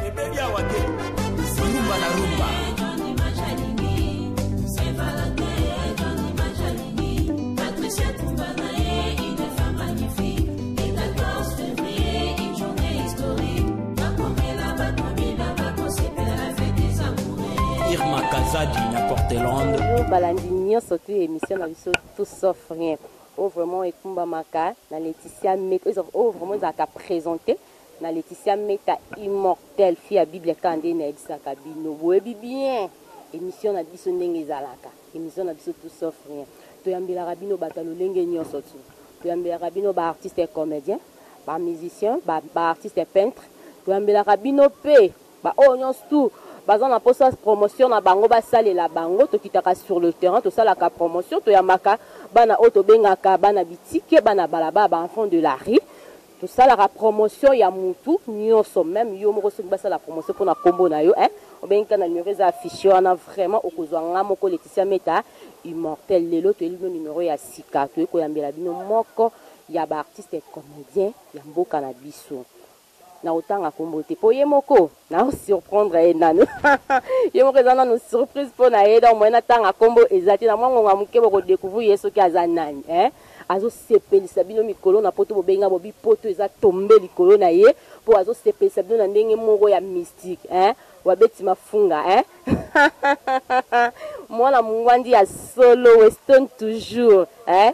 Ebebi awa te. Rumba na rumba. Irma Kazadi na Portland. Oyo balandi nyonso tu émission na biso tout sauf rien. Oyo vraiment ekumbamaka na Laetitia Meta, oyo vraiment ezalaka présenter na Laetitia Meta immortel fille ya Bible kaka nde nayebisaka bino boyebi bien émission na biso ndenge ezalaka émission na biso tout sauf rien toyambelaka bino bato ya lolenge nyonso tu toyambelaka bino ba artistes et comédiens ba musiciens ba, ba artistes et peintres toyambelaka bino pe ba oyo nyonso tu baza na mposa promotion na bango basalela bango tokitaka sur le terrain tosalaka promotion toyambaka bana oyo tobengaka bana bitike bana balabala ba enfants de la rue Tosalaka promotion ya mutu nioso meme yo moko soki basala promotion pona kombo na yo hein obengi kaka na numero eza affiche wana vraiment okozua nga moko Laetitia Meta immortel lelo toyeli bino numero ya sika toye koyambela bino moko ya ba artistes comediens ya mboka na biso nakotanga kombo te po ye moko nao surprendre ye nanu ye moko eza nanu surprise mpo na ye donc moyen natanga kombo eza te na mwa ngonga moke boko découvrir ye soki aza nani hein azosepelisa bino mikolo na poto bobenga bobi poto eza tombe likolo na ye mpo azosepelisa bino na ndenge moko ya mystique hein wabeti mafunga hein mwana mungwandi ya solo weston toujours hein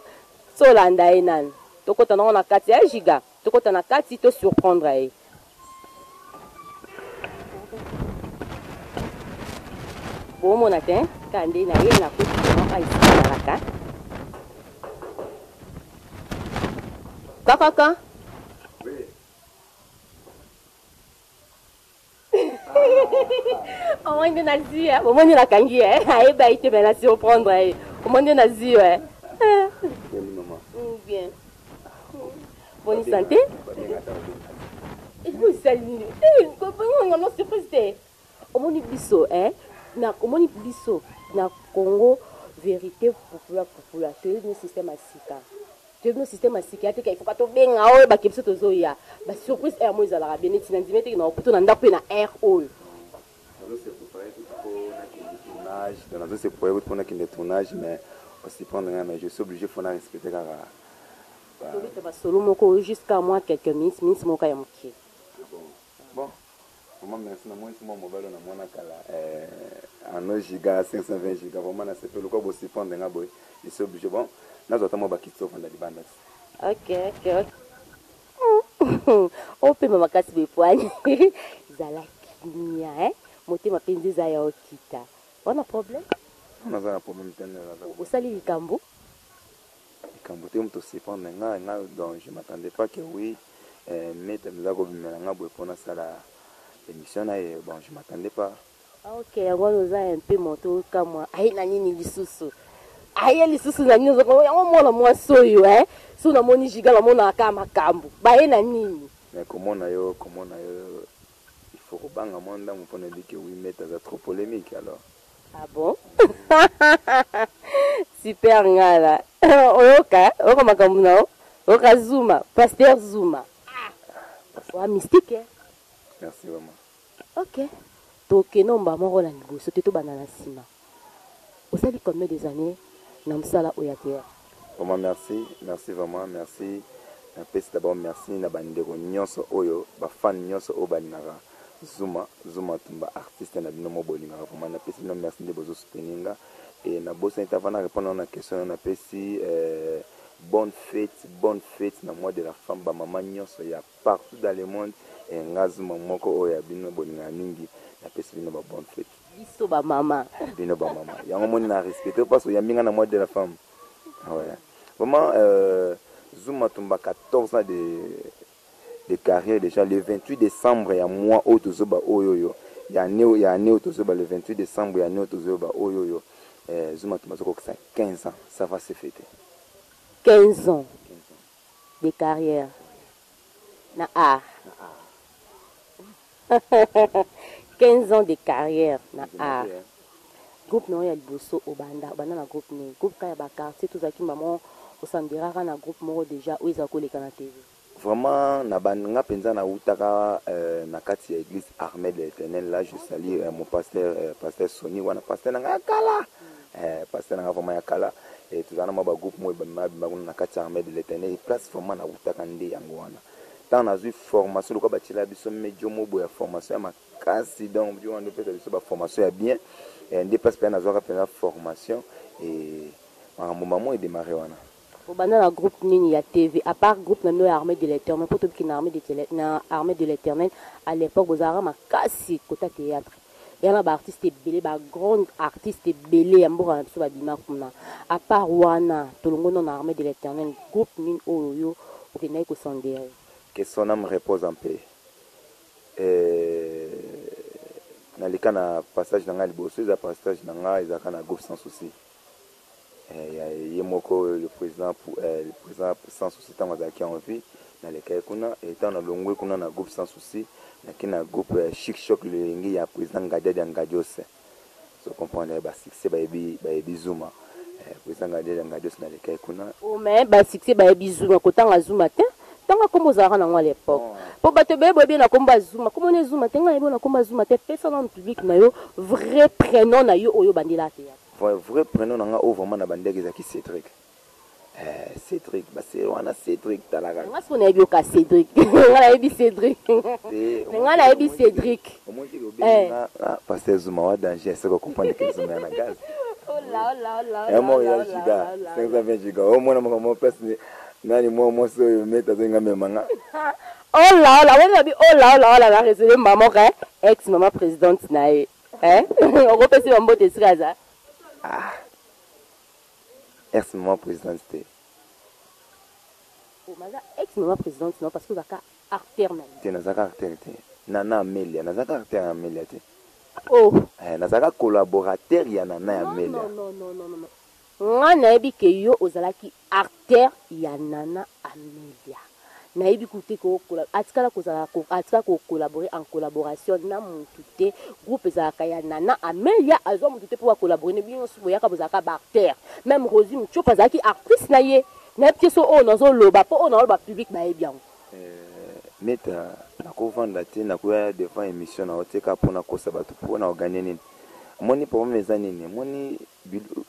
tolanda ye nanu tokota nango na kati ya giga Tokota na kati to surprendre ye. Bomona te kaka nde na ye na koti vraiment awa esika ezalaka. Kakaka. Omoni nde nazwi eh, omoni nakangi ye eh, ayeba ye te me na surprendre ye omoni nde nazwi yo eh. Bien. Boni santé? Osali nini? Ngano surprise te. Omoni biso eh, na omoni biso na Congo vérité pupula pupula toyebi no système ya sika. Toyebi no système ya sika ya te ka il faut ka tobenga oyo bake biso tozoya. Ba surprise heure mo ezalaka bien neti na ndimi te na okuto na ndako pe na heure oyo. Nazo se préparer kutu po nakende tournage, donc nazo se préparer kutu po nakende tournage mais o surprendre nga mais je suis obligé faut na respecter kaka ba Tobeta masolo moko jusqu'à moi quelques minutes, minutes moko ya moke. Ah bon. Bon. Vraiment merci na moni mwa mobali oyo na mona kala eh, ano giga 520 giga vraiment na sepeli lokola bo surprendre nga boye je suis obligé bon nazwa ata mwa bakiti tofanda libanda ti. Ok ok ok. Opema makasi boye poani. Zala kimia hein. Motema penza eza ya okita. Wana problème? Non naza na problème te naza. Osali likambo? Likambo te moto surprendre nga nga donc je m'attendais pas que oui eh, meta mpenza kobimela nga boye mpo nasala émission na ye bon je m'attendais pas. Ok yango wana oza un peu moto okamwa aye na nini lisusu aye lisusu na nini ozoka yango mwana mwasi oyo eh so namoni giga namonaka kaka makambo baye na nini. Mais komona yo komona yo il faut kobanga mwa ndambo mpo nayebi que oui meta aza trop polémique alors. Ah bon? Super ngala. Oyoka, oyoka makambo na yo. Oyoka Zuma, pasteur Zuma. Ah. Wa mystique eh. Merci vraiment. OK. Tokende mba moko na liboso te tobanda na nsima. Osali combien des années na mosala oyo ya théâtre? Vraiment merci, merci vraiment, merci. Napesi d'abord merci na bandeko nyonso oyo, ba fans nyonso oyo balingaka Zuma, Zuma Tumba artiste na bino moko bolingaka vraiment napesi bino merci nde bozo soutenir nga et nabosani te avant na répondre na question na napesi euh, bonne fête, bonne fête na mois de la femme ba mama nyonso ya partout dans le monde et nga Zuma moko oyo ya bino bolingaka mingi napesi bino ba bonne fête. Biso ba mama. Bino ba mama. Yango moni na respecte parce que oyambi nga na mois de la femme. Ouais. Vraiment euh, Zuma Tumba 14 ans de de carrière déjà le 28 décembre ya mois oyo tozoba oyo oyo ya année ya année oyo tozoba le 28 décembre ya année oyo tozoba oyo oyo eh, Zuma Tumba azokokisa 15 ans ça va se fêter. 15 ans de carrière na art. 15 ans de carrière na art. Groupe na yo ya liboso obanda obanda na groupe nini? Groupe kaka ya ba quartier to ozalaki maman osanderaka na groupe moko dejà oyo ezalaki koleka na TV? Vraiment na ba nga penza na wutaka na kati ya eglise armee de l'eternel là je salue mon pasteur pasteur Sony wana pasteur na nga ya kala pasteur na nga vraiment ya kala et tozala na mwa ba groupe moko ebima bima kuna na kati ya armee de l'eternel place vraiment na wutaka nde yango wana tant nazui formation lokola batiela biso medio mobo ya formation ya makasi donc dio wana opesa biso ba formation ya bien nde place penza nazwaka penza formation et makambo mamo edemare wana. Obanda na groupe nini ya TV à part groupe na bino ya armee de l'eternel po toyebi ke na armee de na armee de l'eternel à l'epoque bozalaka makasi kota theatre eya na ba artistes ebele ba grande artistes ebele ya mboka na biso babima kuna à part wana tolongwe nano na armee de l'eternel groupe nini oyo yo okendaki ko s'engager? Que son ame repose en paix naleka na passage na nga liboso eza passage na nga ezalaka na groupe sans souci. Ya ye moko le president le president sans souci tango azalaki en vie naleka ye kuna et tango nalongwe kuna na groupe sans souci nake na groupe ya chic choc loyenge ya president Ngadiadi ya Ngadios so comprendre ba succès bayebi bayebi Zuma president Ngadiadi ya Ngadios naleka ye kuna. Oh mais ba succès bayebi Zuma kotanga Zuma te tanga kombo ozalaka nango à l'époque po bato ebele boyebi ye na kombo ya Zuma kombo ne Zuma te ngai nayebi yo na kombo ya Zuma te pesa nanu public na yo vrai prénom na yo oyo obandela theatre. Vrai vrai prenom na nga oyo vraiment na bandaki ezalaki Cedric eh Cedric ba se wana Cedric tala kaka. Nga sikoyo nayebi yo ka Cedric nga nayebi Cedric nga nayebi Cedric. Omoni te obengi nga ah pasteur Zuma wa danger est-ce que comprendre que Zuma ya na gaz. Ola Ya moko ya giga 520 giga omona moko mo place nani mwa mwasi oyo meta azolinga mema nga. Ola ola wana nabi ola ola ola na raisonner maman ka ex maman présidente na ye. Eh? Okopesi ba mbote esika aza? Ah. Ex maman présidente te. Oh, maza ex maman présidente non parce que ozaka acteur na ye. Te nazaka acteur te. Nana Amelia, nazaka acteur ya Amelia te. Oh. Eh, nazaka collaborateur ya Nana ya Amelia. Non non non non non. Nga nayebi ke yo ozalaki acteur ya Nana Amelia. Nayebi kutu te ko atikala kozala atikala ko collaborer en collaboration na mutu te. Groupe ezalaka ya Nana Amelia azwa mutu te po ba collaborer ne bino nionso boyaka bozalaka ba acteur. Meme Rosie Mutshopi azalaki actrice na ye. Nayebi te so oyo nazo loba po oyo nazo loba public bayebi yango. Meta nakovanda te nakoya devant emission na yo te kaka po nakosa batu po na ko gagner nini? Omoni problème eza nini? Omoni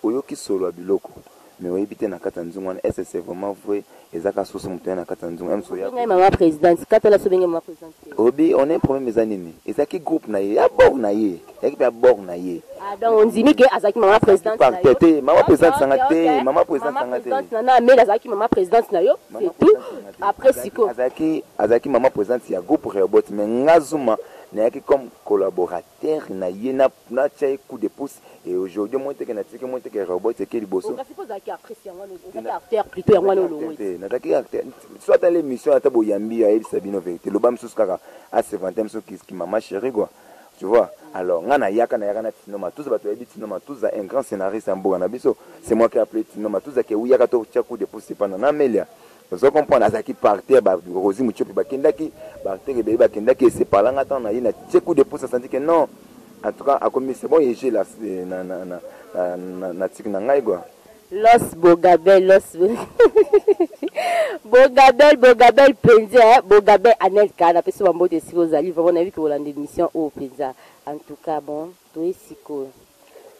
Oyoki solo ya biloko mais oyebi te na kati ya nzungu wana est ce c'est vraiment vrai eza kaka soso mutu aya na kati ya nzungu heure mosusu oya Obengai mama presidente kata la sobengi mama presidente te. Oyebi on a un problème eza nini ezalaki groupe na ye ya bord na ye ezalaki pe ya bord na ye. Ah donc ondimi ke azalaki mama presidente na yo. Te mama presidente na nga te mama presidente na nga te. Mama presidente na Amela azalaki mama presidente na yo c'est tout après siko. Azalaki azalaki mama presidente ya groupe Rehoboth mais nga Zuma nayaki comme collaborateur na ye na natia ye coup de pouce Et aujourd'hui omoni te ke natiki omoni te ke robot eke liboso. Oh kasi po ozalaki actrice yango wana ozalaki acteur plutot yango wana olongwe. Te nazalaki acteur soit ala émission ata boyambi ayebisa bino verite loba mosusu kaka a se vanter mosusu ki mama chérie quoi tu vois alors nga nayaka nayaka na Tino Matuza bato bayebi Tino Matuza un grand scénariste ya mboka na biso c'est moi qui ai appelé Tino Matuza ke wiyaka to tia coup de pouce epa na Amelia ozo comprendre azalaki par terre ba Rosie Mutshopi bakendaki ba acteur ebele bakendaki esepala nga ntango na ye na tie coup de pouce asanti ke non en tout cas akomi c'est bon yeje la na na na na na tiki na ngai quoi. Los Bogabel Los Bogabel Bogabel penza hein Bogabel Anelka napesi ba mbote esika ozali vraiment nayebi ke olanda émission oyo penza en tout cas bon toye sikoyo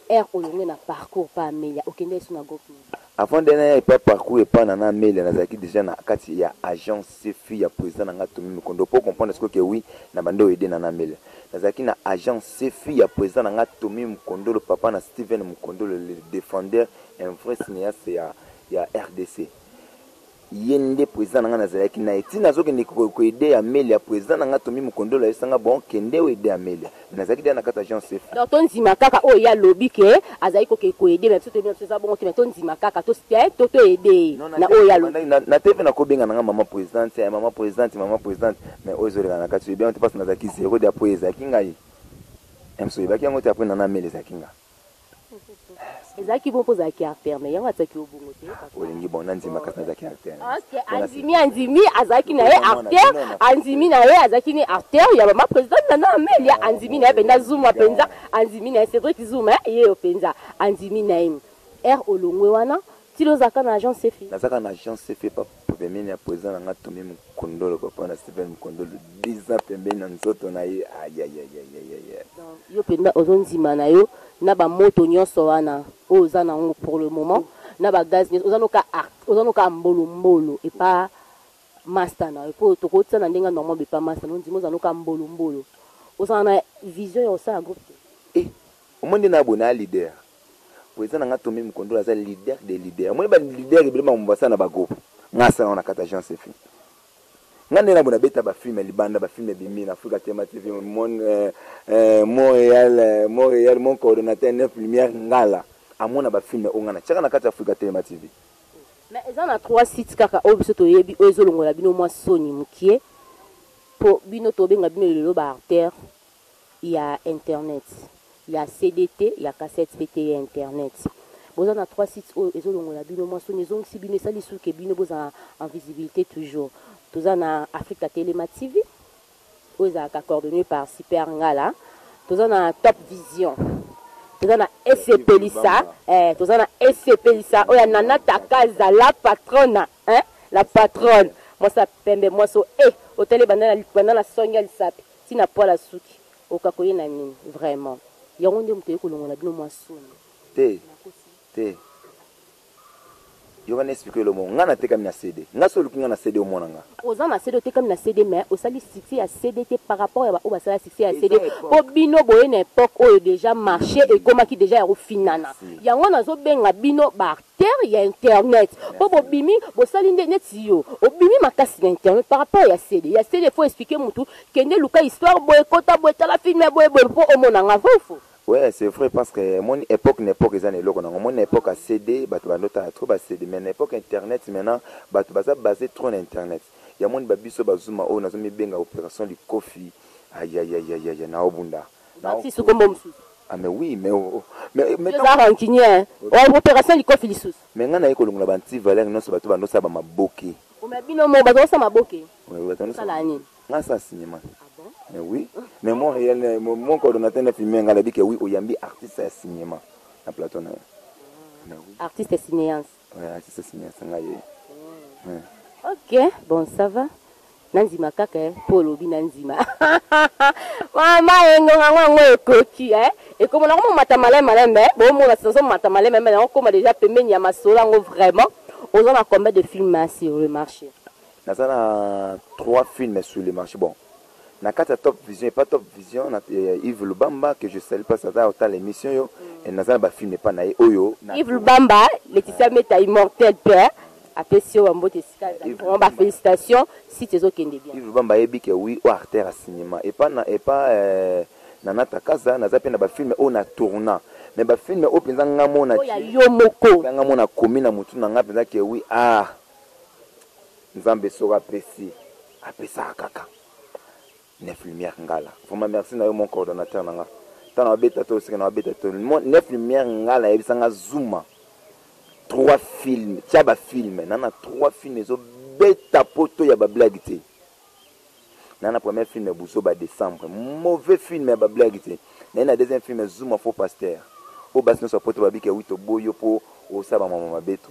Heure olongwe na parcours pa Amelia okendaki lisusu na groupe nini? Avant nde naya epa parcours epa nana Amelia nazalaki dejà na kati ya agence CFI ya president na nga Tommy Mukondo po comprendre sikoyo ke oui na bandi ko aider nana Amelia nazalaki na agence CFI ya president na nga Tommy Mukondolo papa na Steven Mukondolo le defendeur un vrai cineaste ya ya rdc. Ye nde president na nga nazalaki naye ti nazokende ko aider Amelia president na nga Tommy Mukondolo ayebisa nga bon kende o aider Amelia mais nazalaki dejà na kati ya agence Sefa. Donc tondima kaka oyo ye alobi ke azali kokende ko aider mais biso toyebi na biso eza bongo te mais tondima kaka to to aider ye na oyo ye alobi. Na TV nakobenga na nga maman presidente eh maman presidente maman presidente mais oyo ezoleka na kati oyebi yango te parce nazalaki zero de après ezalaki ngai MSO oyebaki yango te après nana Amelia ezalaki nga. Ezalaki bongo mpo ozalaki acteur mais yango atiaki yo bongo te papa. Olingi bon nandima kasi nazalaki acteur. Ok andimi andimi azalaki na ye acteur andimi na ye azalaki ni acteur ya mama presidente Nana Amelia andimi na ye mpenza Zuma mpenza andimi na ye Cedric Zuma ye yo mpenza andimi na ye heure olongwe wana. Ti lelo ozalaka na agence CFI? Nazalaka na agence CFI epa pembeni ya president na nga Tommy Mukondolo, papa na Steven Mukondolo, 10 ans pembeni na nzoto na ye, ayayayayayaya. Donc yo penza ozo ndima na yo na ba moto nionso wana oyo oza na ngo pour le moment na ba gaz nionso oza no ka art oza no ka mbolo mbolo epa masta na yo po toko tia na ndenge ya normal epa masta na yo ndima oza no ka mbolo mbolo ozala na vision ya kosala groupe te? Eh omoni nde na boye na leader President na nga Tommy Mukondolo aza leader des leaders. Omoni ba leader ebele makambo basala na ba groupe. Nga asala yango na kati agence efi. Nga nde na bona beta ba film libanda ba film ebimi na Africa Tema TV mon Montréal Montréal mon coordonnateur neuf lumière Ngala amona ba film oyo nga na tiaka na kati ya Africa Telema TV. Mais eza na trois sites kaka oyo biso toyebi oyo ezolongola bino mwa soni mukie po bino tobenga bino lelo ba artères ya internet ya CD te ya cassette pe te ya internet boza na trois sites oyo ezo longola bino mwa soni ezongisi bino esali lisusu ke bino bozala en visibilite toujours toza na Africa Telema TV oyo ezalaka coordonne par Super Ngala toza na Top Vision toza na Esepelisa eh, toza na Esepelisa oyo ya Nana Takaza la patrona hein la patronne mwasi ya pembe mwasi oyo eh otali banda na banda na songi ya lisapi Ti na poil ya suki okako ye na nini vraiment yango nde mutu eye kolongola bino mua soni. Te te yoka na explique yo eloko moko nga natekami na CD nga soki oluki nga na CD omona nga. Oza na CD otekami na CD mais osali succès ya CD te par rapport ya ba oyo basala succès ya CD po bino boye na epoque oyo dejà marche ekomaki dejà ya kofinana yango nazo benga bino ba Terre ya internet po bobimi bosali nde neti yo obimi makasi na internet par rapport ya CD ya CD faut expliquer mutu kende luka histoire boye kota boye tala film ya boye boye po omona nga vrai ou faux? Ouais c'est vrai parce que omoni epoque na epoque eza na eloko nango omoni na epoque ya CD batu bando tala trop ba CD mais na epoque ya internet maintenant batu baza base trop na internet ya moni ba biso ba zuma oyo nazo mibenga operation likofi ayayayaya nao bunda Obakisi lisusu kombo mosusu. Ah mais oui mais oh, mais mais oza rancunier hein. Oh, opération likofi lisusu. Mais nga naye kolongola ba anti valeur nionso bato bando sala ba maboke. Oh mais bino mo bato osala maboke. Ouais, bato bando sala nini? Nga sa cinéma. Ah bon? Mais oui, mais moi réel mon coordonnateur na filmé nga labi que oui oyambi artiste ya cinéma na plateau na yo. Mais oui. Artiste cinéaste. Ouais, artiste cinéaste nga ye. Ouais. OK, bon ça va. Nandima kaka eh, po olobi nandima. Mama engonga ngo yango ekoki eh. Ekoma na komata maleme maleme eh. Bomona nazo mata maleme maleme yango koma déjà pembeni ya masolo yango vraiment. Oza na combien de films hein, sur le marché? Naza na 3 films sur le marché. Bon, na kati ya Top Vision et pas Top Vision na Yves Lubamba que je salue parce que aza otala émission yo et naza na ba films epa na ye oyo. Yves Lubamba, Laetitia Meta immortel père. Apesi yo ba mbote esika azali. Vraiment ba felicitations site ezo kende bien. Yves Lubamba ayebi ke oui oyo artère ya cinema epa na epa Nana Takaza naza pe na ba film oyo na tourna mais ba film oyo penza nga moko na Oyo ya yo moko. Nga moko na komi na mutu na nga penza ke oui ah Nzambe soki apesi apesaka kaka. Neuf lumière ngala vraiment merci na yo mon coordonnateur na nga tango na beta to sika na beta to neuf lumière ngala yebisa nga zuma trois films tia ba film na na trois films ezo beta poto ya ba blague te na na premier film ya buzo ba décembre mauvais film ya ba blague te na na deuxième film zuma faux pasteur oyo basi nyonso ya poto babike wi toboyi yo mpo osala bamama mabe to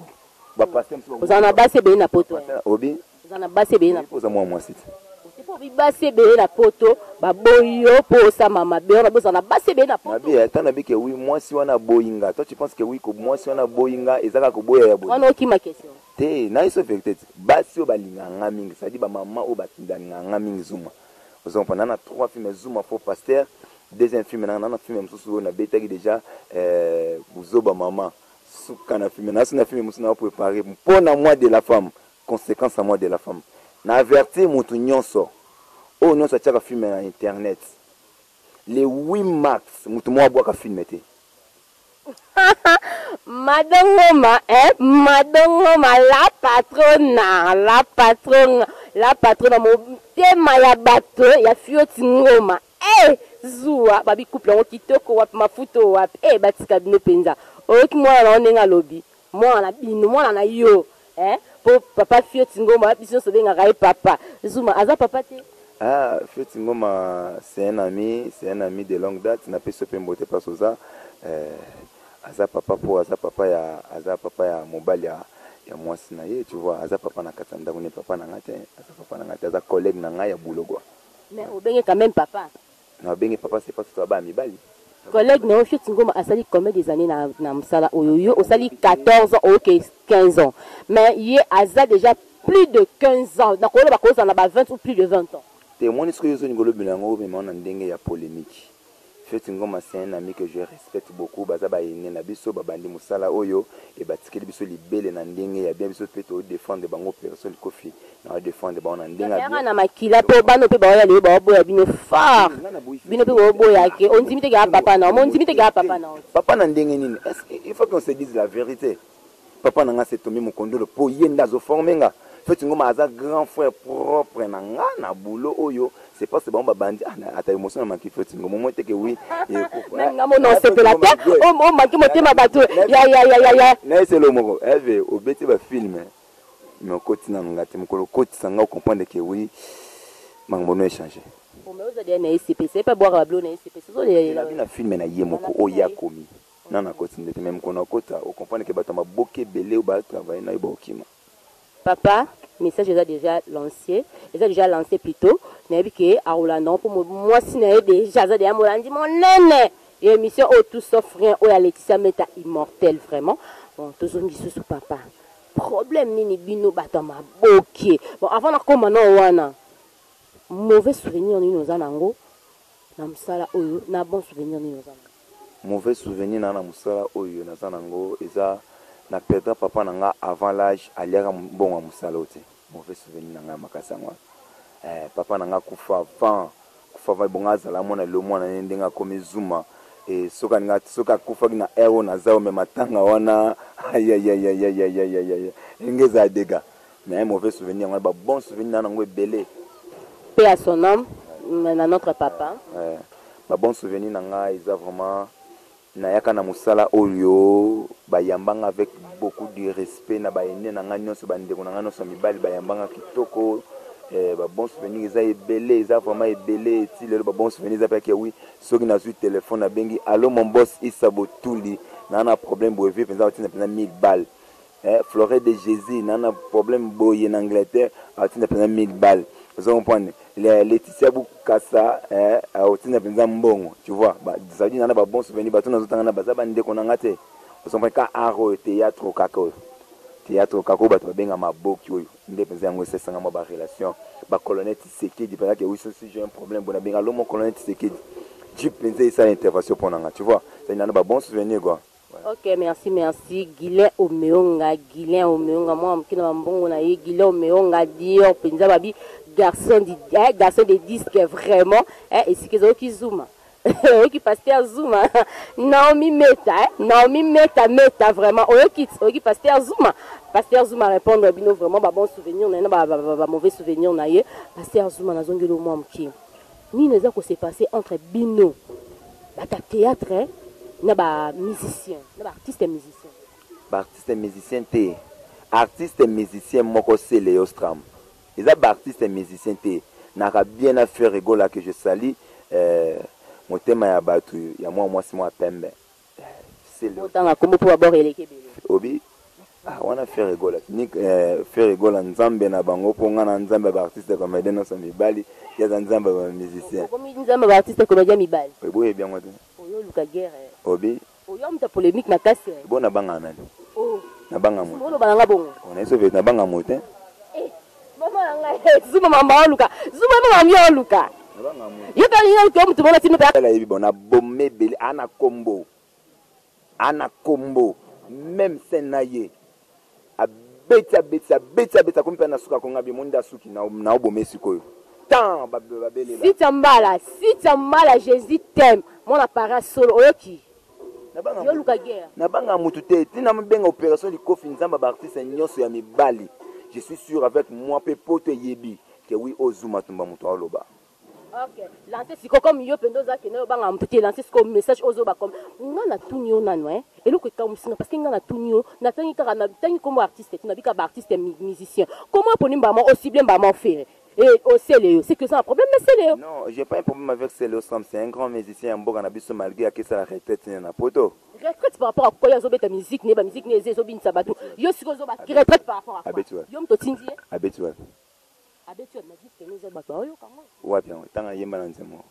bapaster mosusu ozala na basi ebele na poto obi Oza na basi ebele na oza mwa mwasi te. Osi po basi ebele na poto baboyi yo po osama mabe wana boza na basi ebele na poto. Mabe ata na bike oui mwasi wana aboyi nga toi tu penses que oui ko mwasi wana aboyi nga eza kaka koboya ya boye. Wana okima question. Te na yeso verite te basi oyo balingaka nga mingi c'est à dire ba mama oyo balingaka nga mingi zuma ozo comprendre na na trois films zuma faux pasteur deuxième film na na film mosusu oyo nabetaki déjà buzoba mama suka na film na na film mosusu na préparer mpo na mois de la femme Consequence ya mois de la femme. Na avertir mutu nionso oyo nionso atiaka film na internet le 8 mars mutu moko abuaka film te. Mado Ngoma eh Mado Ngoma la patrona la patrona la patrona motema ya bato ya Fioti Ngoma eh zuwa babi couple yango kitoko wapi mafuta oyo wapi eh batika bino penza oyoki mwana na yo ndenge alobi mwana na bino mwana na yo Eh po papa Fioti Ngoma biso nionso tobengaka ye papa. Zuma aza papa te? Ah Fioti Ngoma c'est un ami, c'est un ami de longue date, napesi yo pe mbote place oza eh, Aza papa po aza papa ya aza papa ya mobali ya ya mwasi na ye, tu vois. Aza papa na kati ya ndako ne, papa na nga te, aza papa na nga te, aza collègue na ngai ya boulot quoi. Mais obenge quand même papa. Na obenge papa, c'est pas tout, bana mibali. Collègue na yo Fioti Ngoma asali combien des années na mosala oyo? Yo osali 14 ans, oyoke 15 ans, mais ye aza déjà plus de 15 ans, nakoloba kozala na ba 20 ou plus de 20 ans. Te, omoni soki ozolinga olobela yango, omema na ndenge ya polémique. Fioti Ngoma, c'est un ami que je respecte beaucoup. Baza baene na biso, babandi mosala oyo e batikeli biso libele na ndenge ya bien. Biso mpe todéfendre bango. Opération Likofi na badéfendre bango na ndenge ya yaka na makila, mpo bana mpe baoya lelo, baoboya bino fort. Bino mpe boboya ke ondimi te ke papa na mo, ondimi te ke papa na. Papa na ndenge nini? Est-ce que il faut qu'on se dise la vérité? Papa na nga, c'est Tomi Mokondolo, mpo ye nde azoforme nga. Fioti Ngoma aza grand frère propre na nga na boulot oyo. C'est parce que bango babandi ata émotion na maki. Fioti Ngoma mo teke, oui. Nga mona osepela te, omaki motema bato ya. Na eselo moko eve obeti bafilm, mais okoti nanu nga te. Mokolo okotisa nga, ocomprendre ke oui, makambo no échange. Mais oza deya na ecpc epe bwaka babilo na ecpc. Nabi na film na ye moko oyo akomi nana, akoti nde te. Mais mokolo akota, ocomprendre ke bato ya maboke ebele oyo batravaille na yo baokima. Papa, message eza déjà lancé, eza déjà lancé plutôt. Nayebi ke akolanda mpo mwasi na ye déjà aza deya molandi monene ya émission oyo Tout sauf rien, oyo ya Laetitia Meta Immortel. Vraiment, bon, tozongi lisusu. Papa, problème nini bino bato ya maboke? Bon, avant nakóma na wana, mauvais souvenir nini oza nango na mosala oyo, na bon souvenir nini oza nango? Mauvais souvenir na mosala oyo naza nango eza na perdre papa na nga avant l'âge. Aliaka mbongo ya mosala oyo te. Mauvais souvenir na ngai ya makasi yango wana. Papa na nga kufa avant, kufa avant ebongo azala mwana. Lelo mwana ne ndenge akomi Zuma e, soki alinga, soki akufaki na aire oyo naza oyo, me matanga wana, ayayayayayayaya, ndenge ezala dega. Mais mauvais souvenir yango wana. Babon souvenir na nango ebele. Paix à son âme na notre papa. Ouais. Babon souvenir na ngai eza vraiment nayaka na mosala oyo, bayambanga avec beaucoup de respect na baene na ngai nyonso, bandeko na ngai nyonso ya mibali bayambanga kitoko. Babon souvenir eza ebele, eza vraiment ebele. Eti lelo babon souvenir eza mpe oui, soki nazwi telefone, nabengi: "Allo mon boss Isa Botuli, naa na problème boye." Vie mpenza otinda mpenza 1000 balles. Flore de Jésus, naa na problème boye na Angleterre, atinda mpenza 1000 balles. Ozo comprendre? Laetitia Bukasa, aotinda mpenza mbongo, tu vois. Ça veut dire nana babon souvenir. Bato nazotanga na baza bandeko na nga te. Ozo comprendre? Ka art oyo, théâtre kaka oyo, théâtre kaka oyo bato babenga maboki oyo nde mpenza yango esesanga mwa barelation. Bacolonel Tisekedi mpenza ke oui, si j'ai un problème boye, nabenga lomo colonel Tisekedi, jeep mpenza esala intervention mpo na nga, tu vois. C'est nana babon souvenir quoi. Ok, merci, merci. Guilain Omeonga, Guilain Omeonga, moi, moke na bambongo na ye, Guilain Omeonga, Dior, mpenza babi, garçon, di, eh, garçon de disque, vraiment, eh, esika ezalaki Zuma. Oyoki pasteur Zuma, Naomi Meta, eh? Naomi Meta Meta, vraiment oyoki, oyoki pasteur Zuma. Pasteur Zuma répondre bino vraiment ba bon souvenir na ye na ba mauvais souvenir na ye. Pasteur Zuma, nazongeli mwa moke. Nini eza kose passer entre bino bato ya théâtre na bamusicien, na baartiste musicien? Baartiste musicien te. Artiste musicien moko se Leo Stram. Eza baartiste musicien te. Naka bien na Ferre Gola que je sali, motema ya bato ya mwa mwasi mwa pembe. Otanga kombo mpo babord eleki ebele. Obi ah, wana Ferre Gola ni Ferre Gola nzambe na bango, mpo nga na nzambe ya baartiste comédien nyonso mibali, ye aza nzambe ya bamusicien. Okomi nzambe ya baartiste comédien mibali? Boyebi yango te. Oyo oluka guerre. Obi. Oyo muta polémique makasi. Bo nabanga nani? Nabanga moto? Oloba nanga bongo. Nayeso ve nabanga moto te. Mama na ngai, Zuma, mama oluka Zuma, mama mi oluka yo mpe alingi oluka mutu mona tino mpe. Ayebi bon, naboma ebele. Ana kombo, ana kombo même scène na ye abeti, abeti, abeti, abeti, akomi mpe na suka akonga bi nde asuki naoboma sikoyo tan babelela. Sita Mbala, Sita Mbala, Jésus t'aime, mwana para solo, oyoki yo oluka guerre. Nabanga mutu te. Ntina mabenga Opération Likofi nzambe ya baartiste nyonso ya mibali. Je suis sûr avec moi mpe poto eyebi ke oui, oyo Zuma Tumba moto aoloba. Ok, lance siko comme yo mpenza oza kende obanga motu te. Lance siko message ozoba comme nga natuni yo nano, eloko ekamwisinga parce que nga natuni yo, natangi kaka, natangi kombo artiste te, nabika baartiste musicien. Comment oponi mbama ocible mbama Ferre? Et au Celeo, c'est que c'est un problème na Celeo. Non, j'ai pas un problème avec Celeo Sam, c'est un grand musicien ya mboka na biso malgré akesa la retraite na poto. Retraite par rapport à quoi? Azobeta musique ne ba musique ne ezobinisa bato. Yo sikoyo ozoba retraite par rapport à quoi? Abeti wapi? Yo moto otindi ye. Abeti wapi? Abeti wapi? Na disque no eza bato baoyoka yango. Wapi yango? Ntango ayemba na nzembo.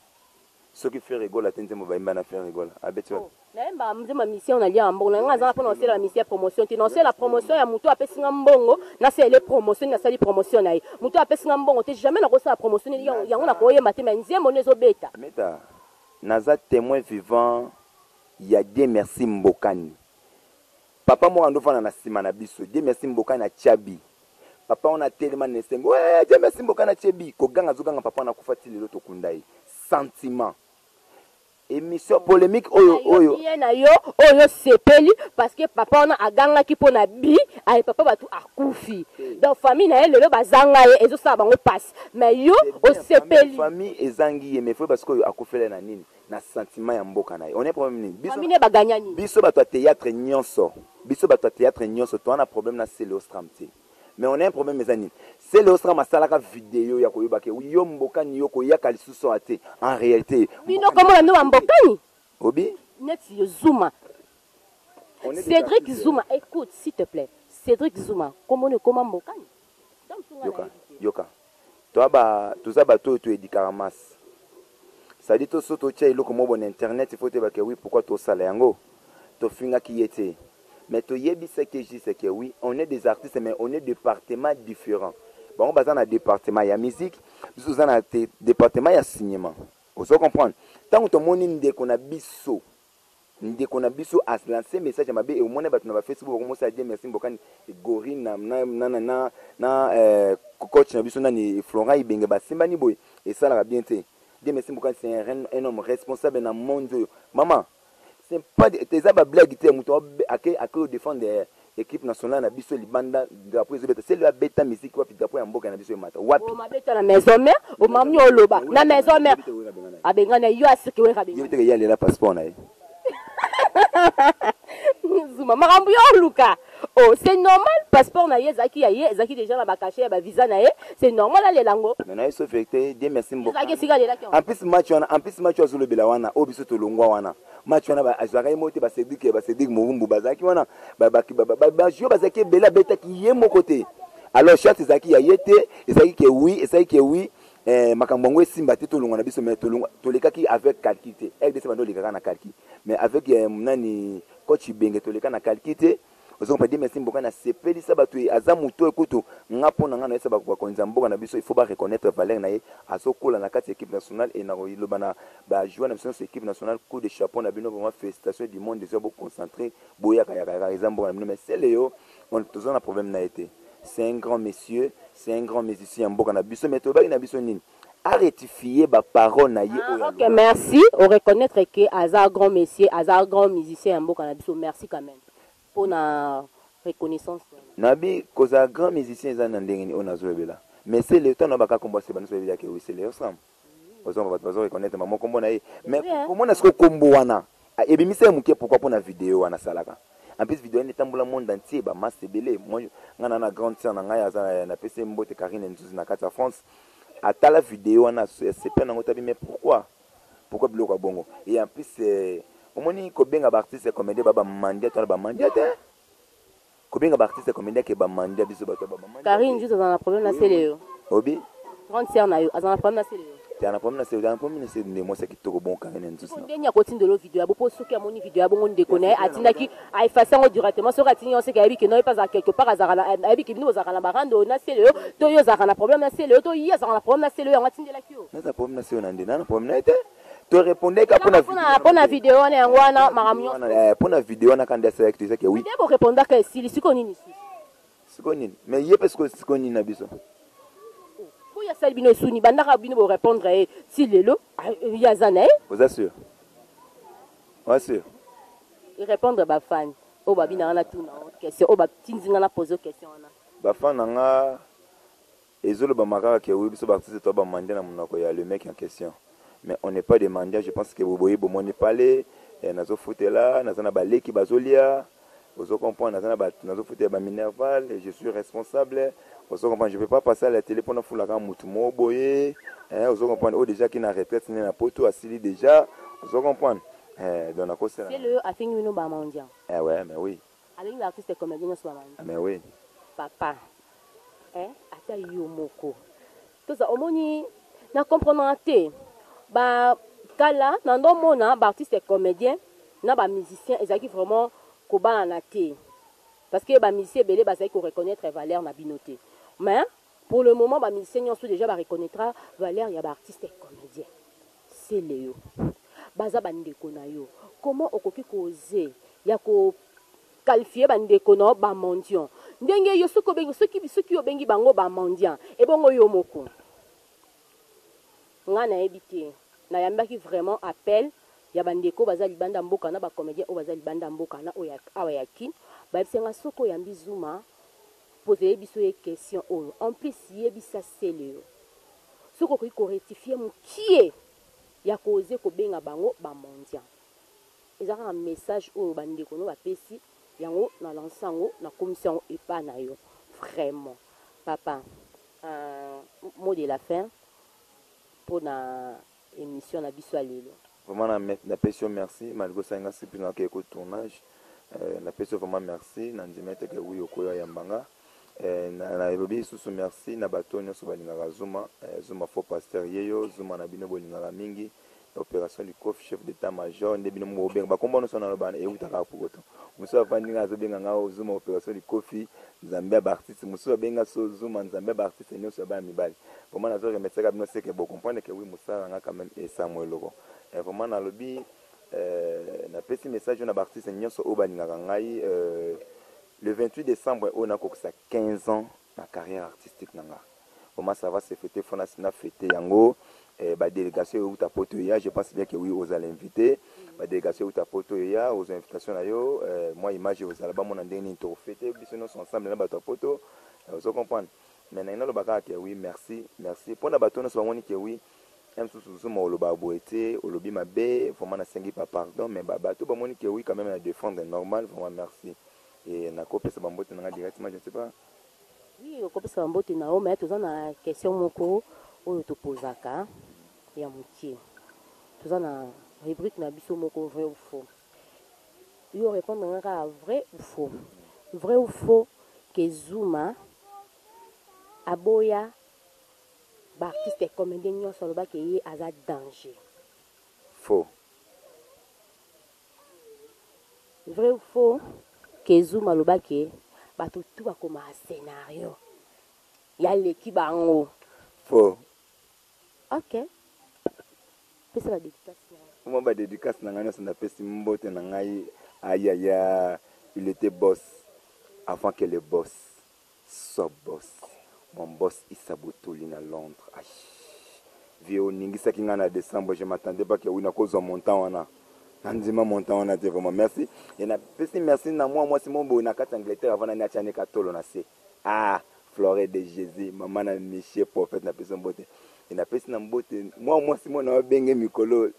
Soki Ferre Gola te, nzembo bayemba na Ferre Gola. Abeti wapi? Nayemba nzembo ya mission, nalia mbongo na nga. Azanga mpona osala mission ya promotion te. Nasala promotion ya moto apesinga mbongo, nasalele promotion, nasali promotion na ye. Moto apesinga mbongo te, jamais nakosala promotion yango. Nakoyemba te, mais nzembo nde ezobeta. Meta, naza témoin vivant ya Dieu Merci Mbokani. Papa moko andofanda na nsima na biso. Dieu Merci Mbokani atia bi. Papa wana atelema na esengo. Eh, Dieu Merci Mbokani atie bi. Koganga azoganga, papa wana akufa ti lelo tokunda ye. Sentiment. Émission polémique oyo oyo. Ye na yo oyo sepeli parce que papa wana agangaki mpo na bi aye, papa bato akufi. Donc famille na ye lelo bazanga ye, ezosala bango mpasi, mais yo osepeli. Famille ezangi ye, mais faut parce que oyo akufela na nini? Na sentiment ya mboka na ye. On est problème nini? Biso famille ne baganya nini? Biso bato ya théâtre nyonso, biso bato ya théâtre nyonso toza na problème na Celeo Stram te. Mais on a un problème, eza nini? Celeo Stram asalaka video ya koyeba ke yo Mbokani, yo koyaka lisusu awa te. En réalité bino komona bino bambokani. Obi neti Zuma. On est des Cédric artistes. Zuma, écoute s'il te plaît, Cédric Zuma komona ekoma mbokani. Yoka, yoka, toa ba toza bato oyo toyedikaka masse, c'est-à-dire to so totia eloko moko na internet, il faut toyeba ke oui, pourquoi tosala yango. Tofingaki ye te, mais toyebisaki juste ke oui, on est des artistes, mais on est département différent. Bango baza na département ya musique, biso toza na département ya cinéma. Ozo comprendre? Ntango tomoni ndeko na biso, ndeko na biso alance message ya mabe, omoni bato na baFacebook bakomosala Dieu Merci Mbokani gori na coach na biso nani, Florent Ibenge, basimbani boye, esalaka bien te. Dieu Merci Mbokani, c'est un homme responsable na monde oyo. Mama, c'est pas eza bablague te. Moto ake odéfendre équipe nationale na biso libanda, drapeau ezobeta. Seli abeta musique wapi? Drapeau ya mboka na biso emata wapi? Omabeta na Maison Mère, omami oloba na Maison Mère abengana yo, asiki wera. Ye teke ye alela passeport na ye. Zuma, makambo yo oluka, oh, c'est normal. Passeport na ye ezalaki ya ye, ezalaki déjà na bacachet ya bavisa na ye, c'est normal alela yango. Mais na ye so vérité, Dieu Merci mboka ezalaki esika alelaki. En plus match wana, en plus match oyo azolobela wana, oyo biso tolongwa wana, match wana azwaka ye moko te. Bacédric Morumbu bazalaki wana, bajoueur bazalaki ebele, abetaki ye moko te. Alors charte ezalaki ya ye te, ezalaki ke oui, ezalaki ke oui, makambo yango esimba te. Tolongwa na biso, mais tolekaki avec calcul te. RDC bando olekaka na calcul, mais avec nani, coach Ibenge, toleka na calcul te. Ozompa, Dieu Merci mboka nasepelisa bato. Aza motu oyo kutu nga mpo na nga nayesa bakonzi ya mboka na biso, il faut bareconnaître valeur na ye. Azokola na kati ya équipe nationale e nakoloba na bajoueur na biso nyonso, équipe nationale, coup de chapeau na bino vraiment, félicitation du monde. Eza boconcentre, boyaka yaka, eza mboka na bino. Mais Sele yo, toza na problème na ye te. C'est un grand monsieur, c'est un grand musicien ya mboka na biso, mais toyebaki na biso nini, arectifie baparole na ye oyo. Ok, merci. Oreconnaître ke aza grand monsieur, aza grand musicien ya mboka na biso. Merci quand même mpona reconnaissance. Nabi kozala grand musicien eza na ndenge nini oyo nazolobela, mais c'est le temps na baka kombo ase banyonso bayebelaki oui, c'est le osam ozonga bato bazo reconnaître mamo kombo na ye. Mais komona sikoyo kombo wana ebimisa ye moke. Pourquoi? Mpona video wana asalaka. En plus video wana etambola monde entier, bamasse ebele. Ngai na grande sœur na ngai aza, napesi ye mbote, Karine Nzuzi na kati ya France, atala video wana, asepe nango tabi. Mais pourquoi biloko ya bongo? Et en plus omoni kobenga baartiste comédien ba bamandia, to na bamandia te. Kobenga baartiste comédien ke bamandia, biso bato ya Karine Nzuzi aza na problème na Sele yo. Obi Grande sœur na yo aza na problème na Sele yo. Te, na problème na Sele, na problème na Sele nde mwasi ya kitoko bon, Karine Nzuzi. Ndenge akotindela video ya bo, mpo soki amoni video ya bongo, ndeko na ye atindaki, aefase yango directement. Soki atindi yango, soki ayebi ke no, ye mpe azala quelque part, azalaka, ayebi ke bino bozalaka na barando na Sele yo, to yo ozalaka na problème na Sele yo, to ye azalaka na problème na Sele yo, yango atindelaki yo. Naza problème na Sele na nde na problème na ye te. Torépondre ka mpona mpona video wana, yango wana makambo nyonso. Mpona video wana kanda asalaki, toezaki oui. Nde borépondaka, esili. Sikoyo nini lisusu? Sikoyo nini? Mais ye mpe sikoyo nini na biso? Oyo asali bino esuni, bandaka bino borépondre ye ti lelo, ye aza na ye. Oza sûr? Oza sûr? Répondre bafani oyo babinanga na tuna question oyo batindi nga na pose question wana. Bafani na nga, ezolobama kaka ke oui, biso baartiste to bamandia na monoko ya le mec en question, mais on n'est pas des mendiants. Je pense que boye bomoni pale, nazofutela, naza na baleki bazolia. Ozo comprendre, naza na bato nazofutela ba minerval, je suis responsable. Ozo comprendre, je peux pas passer à la télé mpona fulaka mutu moko boye, hein. Ozo comprendre, oyo déjà ki na retraite ne na poto asili déjà. Ozo comprendre, eh, donc nakosela. C'est le afingi bino ba mendiant. Eh ouais, mais oui. Abengi ba artiste comédien nyonso ba mendiant. Mais oui. Papa, eh, ata yo moko toza omoni na comprendre te. Ba kala na ndomona ba artiste comédien na ba musicien ezalaki vraiment kobalana te, parce que ba musicien ebele bazalaki ko reconnaître valeur na bino te. Mais pour le moment, ba musicien nyonso déjà ba reconnaîtra valeur ya ba artiste comédien. Celeo, baza bandeko na yo, comment okoki koze ya ko qualifier bandeko na yo ba mendiant? Ndenge yo soki obengi, soki obengi bango ba mendiant, ebongo yo moko? Nga nayebi te, nayambaki vraiment appel ya bandeko baza libanda mboka na ba comédien oyo baza libanda mboka na oyo awa ya Kin. Bayebisi nga soki oyambi Zuma, posele biso ye question oyo. En plus yebisa Celeo soki okoki ko rectifier mokie ya koze kobenga bango ba mendiant. Eza kaka message oyo bandeko no bapesi yango, na lance yango, nakomisi yango epa na yo. Vraiment papa, un mot de la fin mpona émission na biso ya lelo. Vraiment napesi yo merci malgré osali nga surprise, nakokende ko tournage. Napesi yo vraiment merci na ndima ete ke wi okoya yamba nga. Nalobi lisusu merci na bato oyo nyonso balingaka Zuma, Zuma faux pasteur yeyo Zuma na bino bolingaka mingi. Opération Likofi, chef d'état major nde bino mo bobenga bakombo nyonso naloba eutaka pokoto. Mosusu avandi nga azobenga nga Zuma opération Likofi, nzambe ya baartiste. Mosusu abenga so Zuma nzambe ya baartiste nyonso ya bana mibali. Vraiment nazo remercier ka bino seke bo comprendre que oui, mosala na nga quand même esamwa eloko. Vraiment nalobi, napesi message oyo na baartiste nyonso oyo balingaka ngai, le 28 décembre oyo nakokisa 15 ans na carrière artistique na nga. Vraiment ça va se fêter, faut na fêter yango. Ba délégation euta poto ya, je pense bien que oui, ozala invité. Ba délégation euta poto ya, oza invitation na yo, moi image ozala bamona ndenge nini tokofêter biso nyonso ensemble na bato ya poto. Ozo comprendre, mais na naloba kaka ke oui, merci, merci mpona bato nyonso bamoni ke oui, ya mosusu Zuma oloba boye te, olobi mabe. Vraiment nasengi pa pardon, mais bato bamoni ke oui, quand même na défendre normal. Vraiment merci et nakopesa bambote na nga directement, je ne sais pas. Oui, okopesa bambote na yo, mais toza na question moko oyo topozaka ya mokie. Toza na rubrique na biso moko, vrai ou faux. Yo répondre nga kaka vrai ou faux. Vrai ou faux ke Zuma aboya baartiste comédien nyonso, alobaki ye aza danger? Faux. Vrai ou faux ke Zuma alobaki bato tu bakomaka scénario ya leki bango? Faux. Ok, pesa badédicace na yo. Mwa badédicace na ngai nyonso, napesi mbote na ngai. Ayaya, il était boss avant que le boss soit boss, mon boss Issa Botoli na Londres. Ay, vie oningisaki ngai na décembre, je m'attendais pas ke wi nakozwa montant wana, nandima montant wana te. Vraiment merci. E napesi merci na mwa mwasi mo boye na kati ya Angleterre, avant nani atiani katolo na se, ah, Flore de Jésus, mama na Michel prophète, napesi mbote. E napesi na mbote mwa mwasi mo na babenge mikolo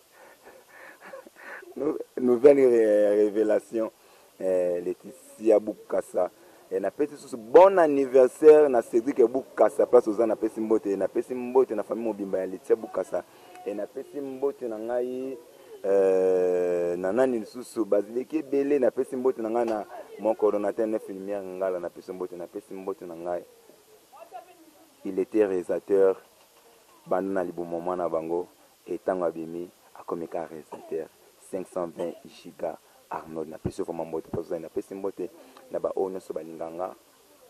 nouvelle révélation, Laetitia Bukasa. Napesi susu bon anniversaire na Cédric Bukasa, place oza, napesi mbote. Napesi mbote na famille mobimba ya Laetitia Bukasa. Napesi mbote na ngai na nani lisusu, bazileki ebele. Napesi mbote na ngai na mon coordonnateur Nef Lumière Ngala, napesi mbote. Napesi mbote na ngai, il était réalisateur banda na libumu mwana bango, etango abimi akomi ka réalisateur 520 giga Arnold, napesi yo vraiment mbote mpo ozali. Napesi mbote na baoyo nyonso balinganga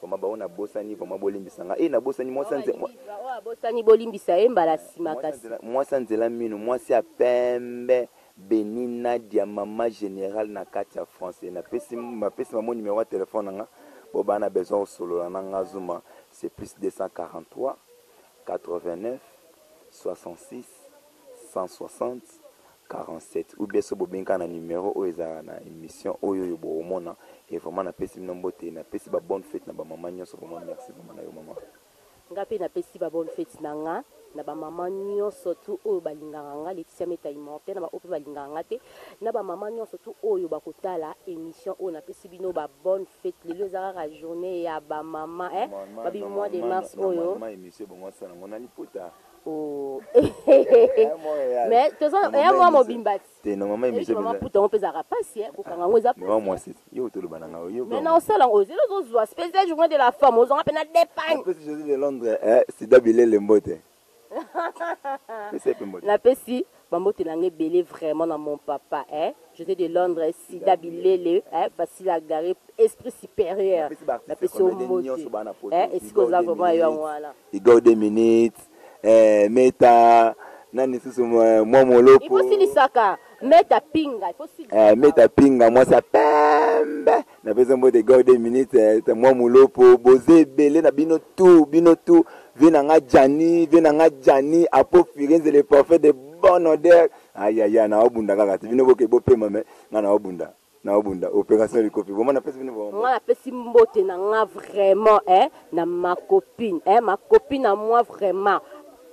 vraiment. Baoyo nabosani, vraiment bolimbisa nga. E nabosani mwasi Oyo abosani, bolimbisa ye mbala nsima kasi. Mwasi ya nzela mino, mwasi ya pembe, Beni Nadia, mama général na kati ya France. Napesi mamo numéro ya telefone na nga bo baa na besoin kosolola na nga Zuma, c'est plus 243 89 66 160 47, ou bien so bobenga na numéro oyo ezalaka na émission oyo oyo bokomona. Et vraiment napesi bino mbote, napesi ba bonne fête na bamama nyonso. Vraiment merci vraiment na yo mama. Nga mpe napesi ba bonne fête na nga. Na ba mama nyonso tu oyo balingaka nga, Laetitia Meta Immortel, na ba oyo pe balingaka nga te, na ba mama nyonso tu oyo bakotala émission oyo, napesi bino ba bonne fête. Lelo eza kaka journée ya ba mama, eh, babi mois de mars oyo. Normalement émission bongo asala ngo na liputa. Oh. Mais toza ya mwa mobimba ti. Te, normalement émission mama puta ngo mpe ezalaka pasi, eh, kokanga yango eza pasi. Mwasi yo toloba na ngai yo. Mais na osala yango ozela ozozwa spécial journée de la femme, ozwanga mpe na depagne. Napesi José de Londres, eh, Sida Bilele mbote. Pesa ye mpe mbote. Napesi bambote na nga ebele vraiment na mon papa, eh, José de Londres, Sida Bilele, eh, facile à garer, esprit supérieur. Napesi yo mbote, eh, esika oza vraiment, yo yango wana. Igor 2 minutes, eh, Meta nani susu, mwa molopo. Il faut silisaka Meta Pinga, il faut silisaka. Eh, Meta Pinga, mwasi ya pembe, napesi mbote. Igor 2 minutes, eh, mwa molopo, boza ebele na bino tout, bino tout. Vie na nga Jani, vie na nga Jani Apo Firenze, le parfait de bonne odeur. Ayaya, naobunda kaka te, bino boke bopema, me nga naobunda, naobunda opération likofi. Vraiment napesi bino vraiment. Nga napesi mbote na nga vraiment, eh, na ma copine, eh, ma copine à moi vraiment,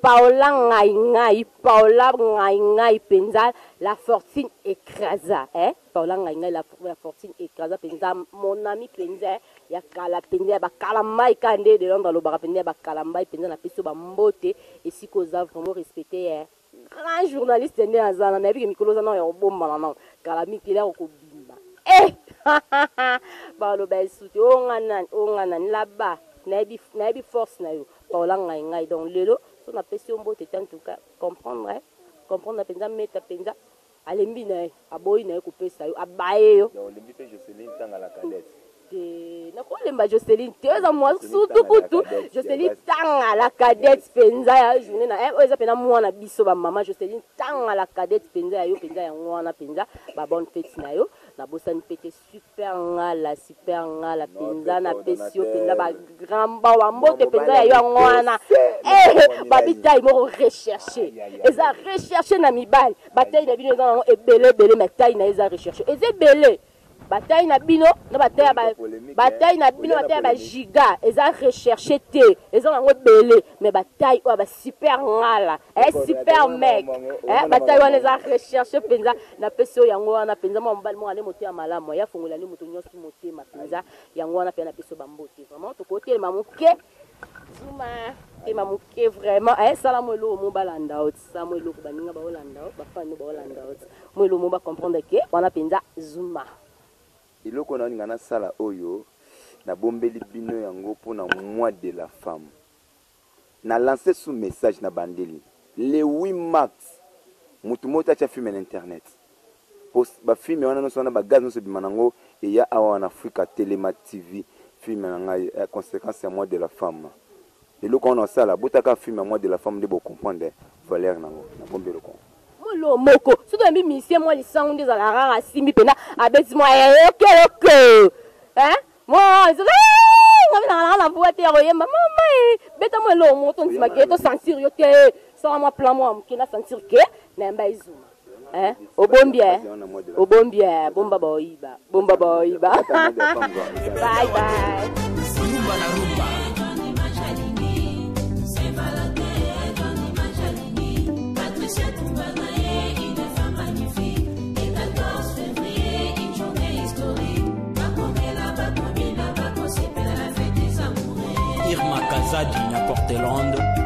Paola Ngai Ngai, Paola Ngai Ngai mpenza, la fortune écrasa, eh, Paola Ngai Ngai, la fortune écrasa mpenza, mon ami mpenza, eh, ya kala mpenza, ya bakala mai kaka nde de Londres alobaka mpenza, ya bakala mai mpenza. Napesi yo bambote esika oza, vraiment respecté, eh. Grand journaliste nde aza na, nayebi ke mikolo oza nao ya kobombana nao kala mikili ya kokobima, eh, baloba esu te. O nga nani, o nga nani laba, nayebi, nayebi force na yo, Paola Ngai Ngai. Donc lelo so napesi yo mbote te, en tout cas comprendre, eh? Comprendre mpenza, Meta mpenza alembi na ye, aboyi na ye kopesa yo, abaye yo. Olembi mpe Joseline Tanga la cadette? Te, nakolemba Joseline te, eza mwa surtout kutu Joseline Tanga la cadette mpenza ya journée na, eh, oyo eza mpena mwana biso bamama. Joseline Tanga la cadette mpenza ya yo mpenza, yango wana mpenza ba bonne fête na yo. Nabosani mpe te Super Ngala, Super Ngala mpenza, napesi yo mpenza bagrand bao, bambote mpenza ya yo, yango wana, eh, babitai moko recherche, eza recherche na mibali. Batai na bino eza nango ebele ebele, mais tai na ye eza recherche, eza ebele. Batai na bino na batai ya batai na bino, batai ya bagiga eza recherche te, eza nango ebele, mais batai oyo basuper Ngala, eh, super mec, eh, batai wana eza recherche mpenza. Napesi oyo yango wana mpenza, mwa mobali moko ande motema malamu, ya fongola nde moto nyonso motema mpenza, yango wana mpenza napesi oyo bambote vraiment. Tokotelema moke, Zuma, tema moke vraiment, eh, sala mo eloko mo balanda oti, sala mo eloko baninga baolanda o, bafani baolanda oti, mo eloko mo bacomprendre ke wana mpenza Zuma. Eloko na olinga nasala oyo nabombeli bino yango mpona mois de la femme, na lance sous message na bandeli le 8 mars, motu moko te atya filme na internet, po bafilme wana nyonso wana, bagaz nyonso ebima nango eya awa na Afrika Telema TV. Filme na ngai, eh, conséquence ya mois de la femme, eloko wana osala, botaka filme ya mois de la femme nde bocomprendre valeur nango. Nabombi eloko. Molo moko soki oyambi misie mwa lisango nde ezala rare, asimbi mpena, abeti mwa eyokeloko nga nanga na voix te ya koyemba. Mama e, beta mwa eloko moko tondima ke tosentir yo te. Sala mwa plan mwa moke na sentir ke nayamba ezuma. Obombi, e obombi, e bomba baoyiba, bomba baoyiba. Bye bye. Rumba na rumba. Patricia Tumbanaye, une femme magnifique. Le 14 février, une journée historique. Bakomela, bakomina, bakosepela, la fête des amoureux. Irma Kazadi na Portland.